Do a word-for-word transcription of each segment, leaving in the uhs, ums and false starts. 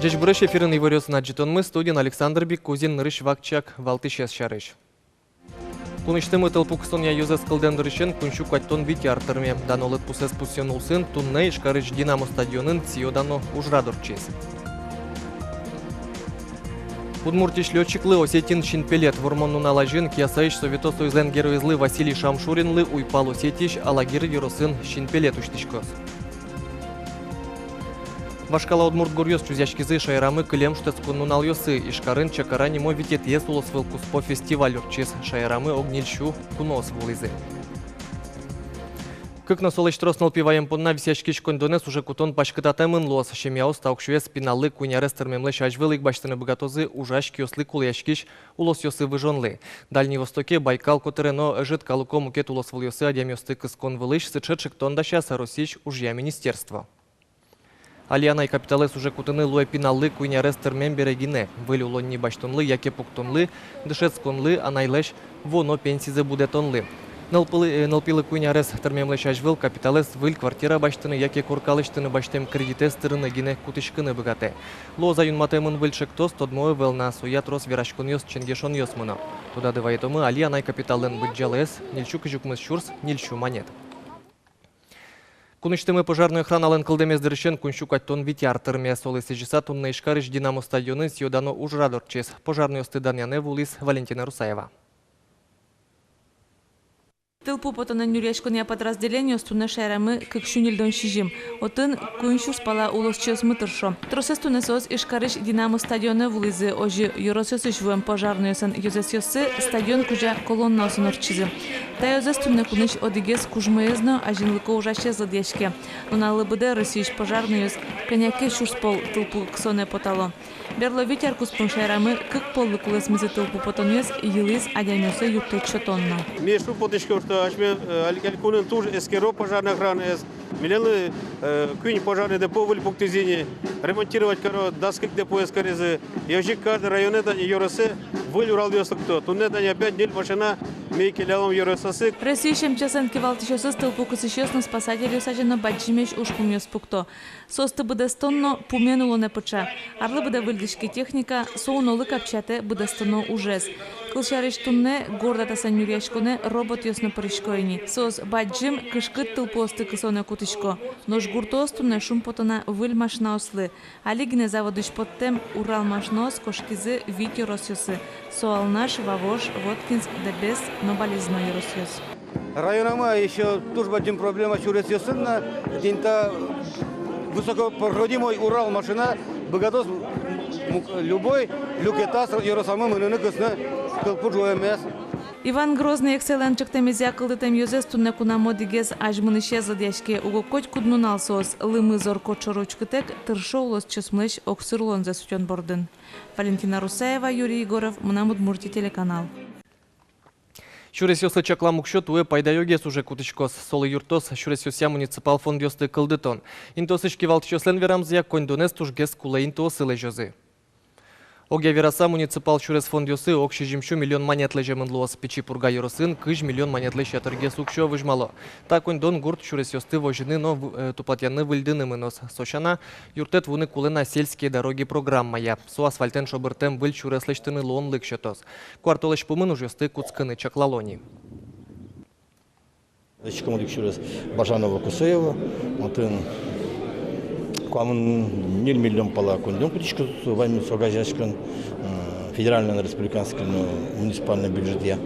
Ӟечбуресь! Эфирын «Иворъёс» но ӝытонмы, студиын Александр Бикузин. Нырысь вакчияк валтӥсез сярысь. Пунэсьтымы тылпу кысонъя ёзэз кылдэм дырысен куинь сю куатьтон вить ар тырме. Дано лыдпусэз пусъён улсын туннэ Ижкарысь «Динамо» стадионын сӥё-дано ужрад ортчиз. Удмуртиысь лётчиклы Осетиын синпелет. Вормон нунал азьын Киясаысь Совето Союзлэн Геройезлы Василий Шамшуринлы уйпал Осетиысь Алагир ёросын синпелет усьтӥськоз. Вашкала удмурт гуръёс чузъяськизы шаерамы кылем шутэтскон нуналъёсы. Ижкарын «Чакара» нимо витетӥез улосвылкуспо фестиваль ортчиз. Шаерамы ог ньыль сю куноос вуылӥзы. Кык но солэсь трос нылпи ваем понна висъяськись коньдонэз уже кутон паськытатэмын луоз. Семьяос та уксёез пиналлы куинь арес тырмемлэсь азьвыл ик басьтыны быгатозы ужась киослы кулэяськись улосъёсы выжонлы. Дальний Востоке, Байкал котыре но ӧжыт калыко мукет улосвылъёсы адямиосты кыскон вылысь сыӵе ӵектон дасяз Россиысь ужъя министерство. Али анай капиталэз уже кутыны луэ пиналлы куинь арес тырмем бере гинэ. Выль улонни басьтонлы яке пуктонлы, дышетсконлы, анайлэсь вуоно пенсизэ будэтонлы. Нылпилы, э, нылпилы куинь арес тырмемлэсь азьвыл капиталэз выль квартира басьтыны яке корка лэсьтыны басьтэм кредитэз тырыны гинэ кутӥськыны быгатэ. Луоз-а юнматэмын выль ӵектос, тодмо ӧвӧл на, соя трос вераськонъёс, ченгешонъёс мыно. Тодады вайытомы, али анай капиталлэн быдӟалаез ньыль сю кызь укмыс сюрс ньыль сю манет. Кунысьтымы пожарной охраналэн кылдэмез дырысен куинь сю куатьтон вить ар тырме. Солы сӥзьыса туннэ Ижкарысь «Динамо» стадионын сӥё-дано ужрад ортчиз. Пожарнойёсты данъяны вуылӥз Валентина Русаева. Тылпу потонэн нюръяськонъя подразделениос туннэ шаерамы кык сю ньыльдон сизьым. Отын куинь сюрс пала улосчиосмы тыршо. Тросэз туннэ соос Ижкарысь «Динамо» стадионэ вуылӥзы. Озьы ёросъёсысь вуэм пожарнойёслэн ёзэсъёссы стадион кузя колоннаосын ортчизы. Та ёзэз туннэ кунысь одӥгез кужмоез но азинлыко ужасез лыдъяське. Нуналлы быдэ Россиысь пожарнойёс кӧня ке сюрс пол тылпу кысонэ потало. Берло вить ар куспын шаерамы кык поллы кулэсмизы тылпу потонъёс, йылӥз адямиослы юрттэт сётон но. Ми шумпотӥськом, что асьме, э, али-, элькунын туж эскеро пожарной охранаез. Милемлы, э, куинь пожарной депо выль пуктӥзы ини, ремонтировать каро, дас кык депоез каризы. И озьы ик каждый районэ тани, ёросэ выль уралъёс лыкто. Туннэ тани опять ньыль машина ми келялом ёросъёсы. Россиысь МЧС-лэн кивалтӥсьёсыз тылпу кысӥсьёс но спасательёс азьын но бадӟымесь ужпумъёс пукто. Соосты быдэстон но пумен улонэ пыӵа. Арлы быдэ выльдӥське техника, со унолы капчиятэ быдэстоно ужез. Кылсярысь, туннэ горд атасэн нюръяськонэ роботъёс но пырисько ини. Соос бадӟым, кышкыт тылпуосты кысонэ кутӥсько. Нош гуртоос туннэ шумпото на выль машинаослы. Али гинэ заводысь поттэм «Урал» машинаос кошкизы вить ёросъёсы: со Алнаш, Вавож, Воткинск, Дэбес но Балезино ёросъёс. Районамы ещё туж бадӟым проблема сюресъёсын на. Тӥни та высокопроходимой «Урал» машина быгатоз мук-, любой люкетаз ёросамы мыныны, кысыны тылпу ӝуэмез. Иван Грозный эксэйлэн ӵектэмезъя кылдытэм ёзэз туннэ кунам одӥгез азьмынӥсез лыдъяське. Уго котькуд нунал соос, лымы зор-кот шоры учкытэк, тыршо улосчиосмылэсь огсыр улонзэс утён бордын. Валентина Русаева, Юрий Егоров, «Мынам Удмуртие» телеканал. Сюресъёслы чаклам уксё туэ пайдаёгес уже кутӥськоз. Солы юрттоз сюресъёсъя муниципал фондъёсты кылдытон. Интыосысь кивалтӥсьёслэн верамзыя, коньдонэз тужгес кулэ интыосы лэзёзы. Огъя вераса, муниципал сюрес фондъёсы ог сизьым сю миллион манет лэземын луоз. Пичи Пурга ёросын кызь миллион манетлэсь ятыргес уксё возьмало. Та коньдон гурт сюресъёсты возьыны но в-, э, тупатъяны-выльдыны мыноз. Со сяна, юрттэт вуыны кулэ на «Сельские дороги» программая. Со асфальтэн шобыртэм выль сюрес лэсьтыны луонлык сётоз. Куартолэзь пумын ужъёсты кутскыны чаклало ни. Лэсьтӥськом одӥг сюрес Бажаново — Кусоево. Отын куамын ньыль миллион пала коньдон кутӥське, со ваньмыз огазеяськон, э, федеральной но республиканской но муниципальной бюджетъя.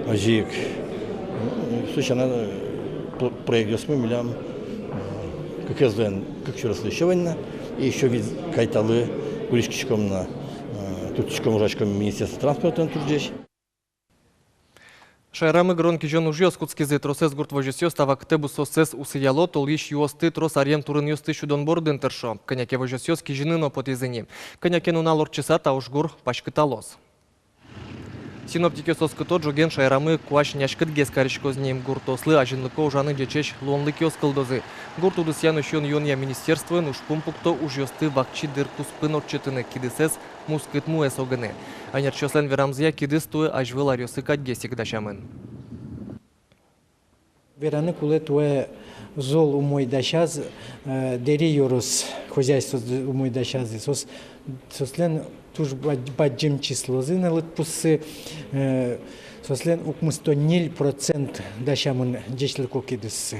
Озьы ик, э, со сяна, э, про-, проектъёсмы милям, э, кыкезлэн кык сюреслы ещё вань на, и ещё вить кайталы куриськиськом на, э, туртӥськом, ужаськом Министерство транспорта но турӟесь. Шаерамы гырон-кизён ужъёс кутскизы. Тросэз гурт возёсъёс та вакытэ бусыоссэс усыяло, толйысь юосты, трос аръем турынъёсты сюдон бордын тыршо. Кӧня ке возёсъёс кизьыны но потӥзы ни. Кӧня ке нунал ортчыса та ужгур паськыталоз. Синоптикъёс оскыто, ӝоген шаерамы куазь няськытгес кариськоз ни. Гуртоослы азинлыко ужаны ӟечесь луонлыкъёс кылдозы. Гурт удысъя но сиён-юонъя министерствоын ужпум пукто ужъёсты вакчи дыр куспын ортчытыны, кидысэз мускыт муэ согыны. Ӧнерчиослэн верамзыя, кидыс туэ азьвыл аръёсы кадьгес ик дасямын. Вераны кулэ, туэ Зол умой дасяз, э, Дэри ёрос хозяйствоосыз умой дасязы. Соос, соослэн туж бад-, бадӟым числозы на лыдпуссы, э, соослэн укмыстон ньыль процент дасямын ӟечлыко кидыссы.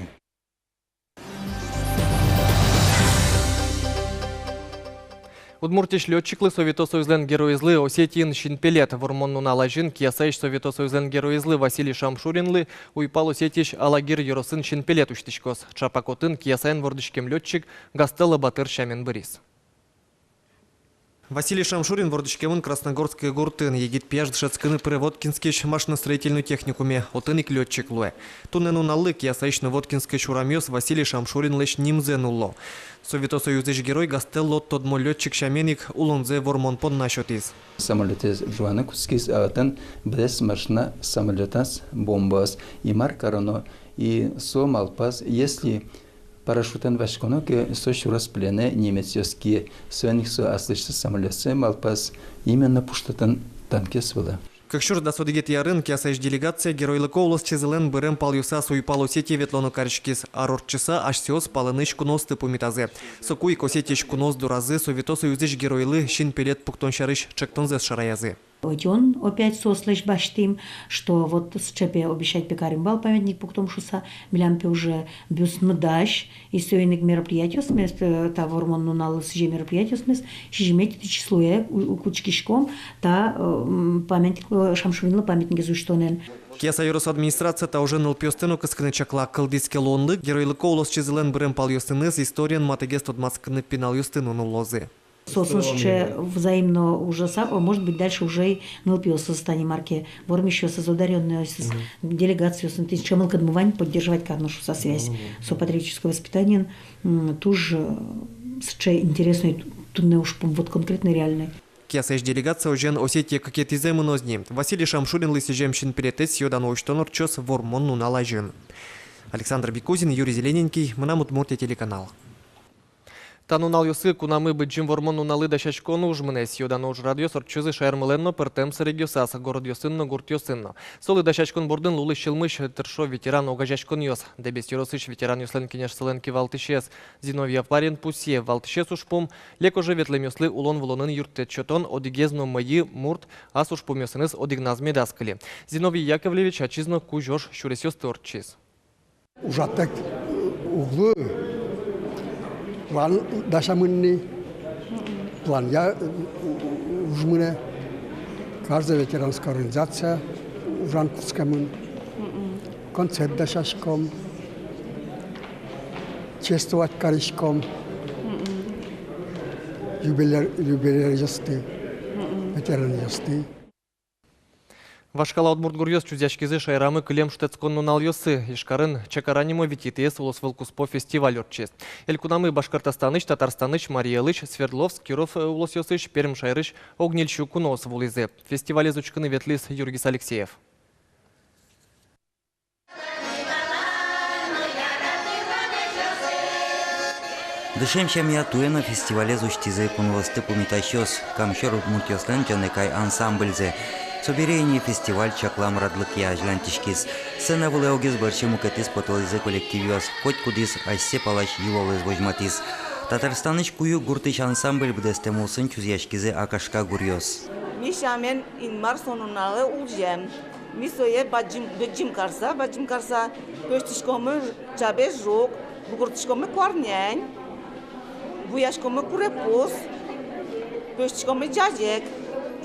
Удмуртиысь лётчиклы, Совето Союзлэн Геройезлы, Осетиын синпелет. Вормон нунал азьын Киясаысь Совето Союзлэн Геройезлы Василий Шамшуринлы Уйпал Осетиысь Алагир ёросын синпелет усьтӥськоз. Чапак отын Киясаын вордӥськем лётчик Гастелло батыр сямен быриз. Василий Шамшурин вордӥськемын Красногорск гуртын. Егит пияш дышетскыны пыре Воткинскысь машиностроительной техникуме, отын ик лётчик луэ. Туннэ нуналлы Киясаысь но Воткинскысь урамъёс Василий Шамшуринлэсь нимзэ нулло. Совето Союзысь Герой Гастелло тодмо лётчик сямен ик улонзэ вормон понна сётӥз. Самолётэз ӝуаны кутскиз, а отын быдэс машина самолётаз бомбаос, и мар кароно, и со малпаз, если парашютэн васьконо ке, со сюроз пленэ немецъёс кие, соин ик со аслэсьтыз самолётсэ малпаз именно пуштытыны танкъёс вылэ. Кык сюрс дас одӥгетӥ арын Киясаысь делегация геройлыко улосчизылэн бырем палъёсаз Уйпал Осетие ветлоно кариськиз. Ар ортчыса асьсэос палэнысь куноосты пумитазы. Соку ик Осетиысь куноос доразы Совето Союзысь Геройлы синпелет пуктон сярысь ӵектонзэс шараязы. Ӧтён опять соослэсь басьтӥм, что вот сыӵе пе обещать пе карим вал памятник пуктом шуыса, милям пе уже бюстмы дась, и соин ик мероприятиосмес, э, та вормон нуналлы сӥзем мероприятиосмес сизьыметӥ числое у-, у-, кутскиськом, та, э, м, памятник, э, Шамшуринлы памятникез усьтонэн. Кияса ёрос администрация та уже нылпиосты но кыскыны чакла. Кылдӥз ке луонлык, геройлыко улосчизылэн бырем палъёсыныз историен матэгес тодматскыны пиналъёсты но нуллозы. Соосын сыӵе взаимно ужаса, о, может быть, дальше уже и нылпиосыз, тани мар ке, вормисьёсыз, одарённойёсыз, делегациосын, тӥни сыӵе мылкыдмы вань поддерживать кароно шуыса связь со патриотической воспитаниен, м, туж, э, сыӵе интересной ту-, туннэ ужпум, вот конкретно реальной. Киясаысь делегация озьыен Осетие кыкетӥзэ мыноз ни. Василий Шамшуринлы сӥзем синпелетэз сӥё-дано усьтон ортчоз вормон нунал азьын. Александр Бекузин, Юрий Зелененький, «Мынам Удмуртие» телеканал. Та нуналъёсы кунамы Быдӟым Вормон нуналлы дасяськон уж мынэ. Сӥё-дано ужрадъёс ортчозы шаермылэн но пӧртэм сэрегъёсаз, городъёсын но гуртъёсын но. Солы дасяськон бордын лулысь-сюлмысь тыршо ветеран огазеяськонъёс. Дэбес ёросысь ветеранъёслэн кенешсылэн кивалтӥсез Зиновий Апарин пусъе: валтӥсез ужпум — лекоже ветлэмъёслы улон-вылонын юрттэт сётон, одӥгез но мӧйы, мурт ас ужпумъёсыныз одӥгназ медаз кыльы. Зиновий Яковлевич ачиз но кузёж сюресъёсты ортчиз. Ужатэк уг луы, план дасямын ни, планъя уж мынэ, каждая ветеранская организация ужан кутскемын, концерт дасяськом, чествовать кариськом юбиляр-, юбиляръёсты, ветеранъёсты. Вашкала удмурт гуръёс чузъяськизы шаерамы кылем шутэтскон нуналъёсы. Ижкарын «Чакара» нимо витетӥез улосвылкуспо фестиваль ортчиз. Элькунамы Башкортостанысь, Татарстанысь, Марий Элысь, Свердловск, Киров, э, улосъёсысь, Пермь шаерысь ог ньыльсю куноос вуылӥзы. Фестивалез учкыны ветлӥз Юргис Алексеев. Дышем сямъя туэ но фестивалез усьтӥзы куноосты пумитасьёс, Кам сьӧр удмуртъёслэн «Ӟанекай» ансамбльзы. Собере ини фестиваль чаклам радлыкъя азьлантӥськиз. Сцена вылэ огез бӧрсьы мукетыз потылӥзы коллективъёс, котькудӥз асьсэ палась йылолэз возьматӥз. Татарстанысь Куюк гуртысь ансамбль быдэстэм улсын чузъяськизы Акашка гуръёс. Ми сямен Инмар со нуналэ улӟем. Ми сое бадӟым, бадӟым карса, бадӟым карса, пӧзьтӥськомы чабей жуг, бугыртӥськомы куарнянь, буяськомы курегпуз, пӧзьтӥськомы ӟазег.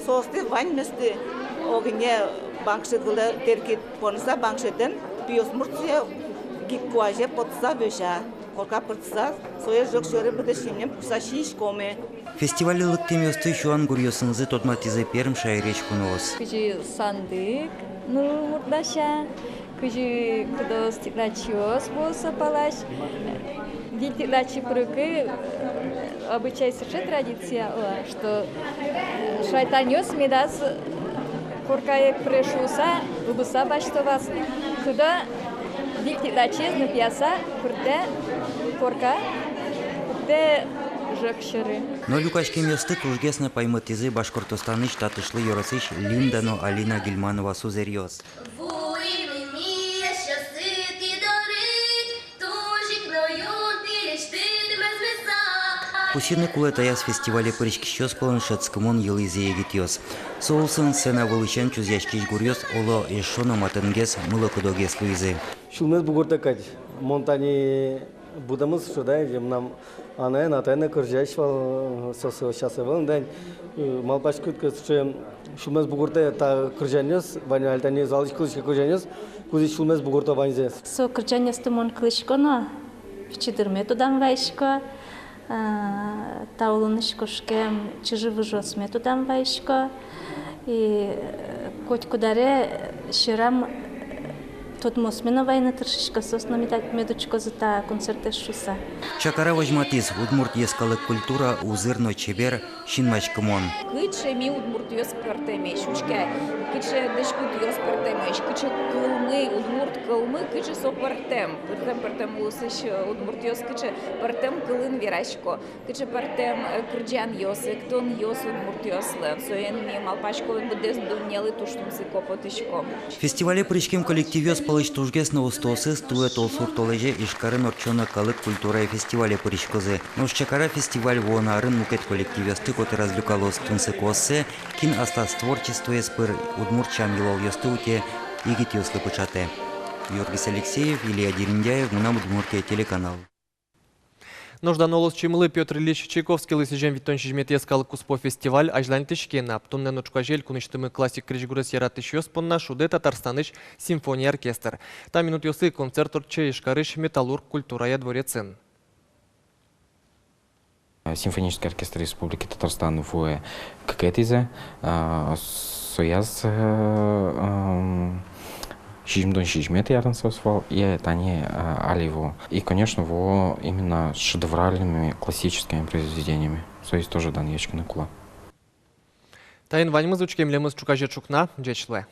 Соосты ваньместы огне банкшет вылэ тэркыт поныса, банкшетэн пиосмурт сое гик куазе потыса вӧся. Корка пыртыса, сое жӧг сьӧры быдэсъемъем пукса сиськомы. Фестивале лыктэмъёсты сюан гуръёсынызы тодматӥзы Пермь шаерысь куноос. Кызьы сандык нылмурт дася, кызьы кыдос тетрадьчиос вуо со палась. Вить тетрадьчи пырыкы, э, обычай сыӵе, традиция, э, что шайтанъёс медаз коркае пыре шуыса, ыбыса басьто вал. Кыдо вить тетрадьчиез нылпияса пыртэ корка, пыртэ жӧг сьӧры. Но люкаськемъёсты тужгес но паймытӥзы Башкортостанысь Татышлы ёросысь Линда но Алина Гильманова сузэръёс. Вуим ми эшъёсты доры, туж ик Пусйыны кулэ, таяз фестивале пыриськисьёс пӧлын шӧдскымон йылӥзы егитъёс. Со улсын сцена вылысен чузъяськись гуръёс, оло, эшшо но матынгес, мылокыдогес луизы. Сюлмез бугыртэ кадь, мон тани будэмын сыӵе, да, мынам анаен, атаен но кырӟась вал, соос сейчас ӧвӧл, да, малпасько, кыӵе сюлмез бугыртэ та кырӟанъёс, вань али тани залысь кылӥське кырӟанъёс, кудӥз сюлмез бугырто ваньзэс. Со кырӟанъёсты мон кылӥсько но, пичи дырме тодам вайисько, а, та улонысь кошкем чыжы-выжыосме тодам вайисько. И, э, котькуд аре сьӧрам тодмосме но вайыны тыршисько, соос но мед, мед учкозы та концертэз шуыса. Чакара возьматӥз: удмурт йӧскалык культура узыр но чебер, синмаськымон. Кыӵе ми, удмуртъёс, пӧртэмесь, учке, кыӵе дӥськутъёс пӧртэмесь, кыӵе кылмы, удмурт кылмы, кыӵе со пӧртэм, пӧртэм, пӧртэм улосысь, э, удмуртъёс кыӵе пӧртэм кылын верасько, кыӵе пӧртэм, э, кырӟанъёс, эктонъёс удмуртъёслэн. Соин ми, малпасько, быдэс дуннелы туж тунсыко потӥськом. Фестивале пыриськем коллективъёс пӧлысь тужгес но устоосыз туэ толсур толэзе Ижкарын ортчоно калык культурая фестивале пыриськозы. Нош Чакара фестиваль вуоно арын мукет коллективъёсты котыраз люкалоз, тунсыкооссэ, кин аслаз творчествоез пыр удмурт сям-йылолъёсты утё, егитъёслы пыӵатэ. Георгий Алексеев, Илья Дерендяев, «Мынам Удмуртие» телеканал. Нош дано улосчимылы Пётр Ильич Чайковскийлы сӥзем витьтон сизьыметӥ йӧскалык куспо фестиваль азьланьтӥське на. Туннэ но ӵуказе элькунысьтымы классик крезьгурез яратӥсьёс понна шудэ Татарстанысь симфония оркестр. Та минутъёсы концерт ортче Ижкарысь «Металлург» культурая дворецын. Симфонический оркестр Республики Татарстан вуэ кыкетӥзэ, а, сояз, э, м, сизьымдон сизьыметӥ арын соос вал, и тани, а, али вуо. И, конечно, вуо именно с шедевральными классическими произведениями. Соиз тоже данъяськыны кулэ. Таин ваньмыз. Учке милемыз ӵуказе ӵукна. Ӟеч луэ.